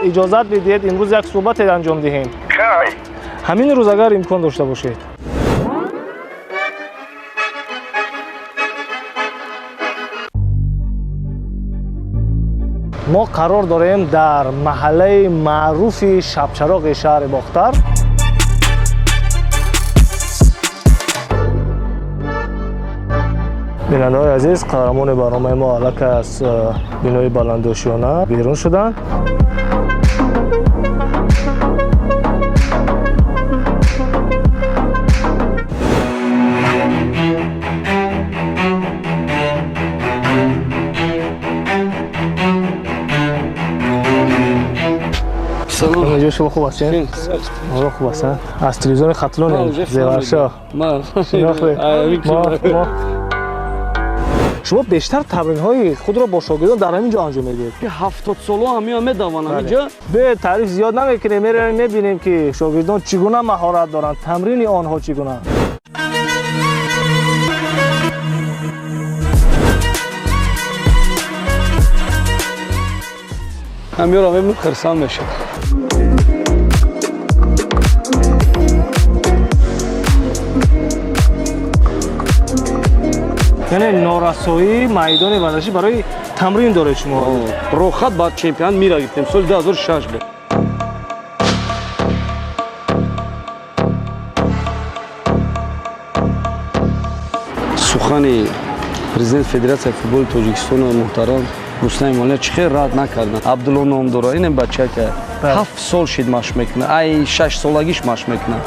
Иҷозат бидиҳед, имрӯз як суҳбате анҷом диҳем. Кай? Ҳамин рӯз, агар имкон дошта бошед. Мо қарор дорем дар маҳаллаи маъруфи Шабчароғи шаҳри Бохтар. Бинандаҳои азиз, қаҳрамони барномаи мо аллакай аз бинои баландошёна берун шуданд. Инҷо шумо хуб ҳастед? Мо хуб ҳастанд. Аз телевизиони Хатлонем, Зеваршоҳ. Шинохтед? Мо шумо бештар тамринҳои худро бо шогирдон дар ҳамин ҷо анҷом медиҳед. 70 соло ҳамиё медаванд ҳаминҷо. Бе таъриф зиёд намекунем, меравем, мебинем, ки шогирдон чӣ гуна маҳорат доранд, тамрини онҳо чӣ гуна. Ҳамиёро мебинем, хирсанд мешавад. Яъне норасоии майдони варзишӣ барои тамрин доред шумо? Роҳат ба чемпионат мира гирифтем, соли 2006 буд. Сухани президент Федератсияи футболи Тоҷикистону муҳтарам Рустам Эмомалӣ чӣ хел рад накарданд. Абдулло ном дора, инем бачака 7 сол шид машқ мекунад, ай 6 солагиш машқ мекунад.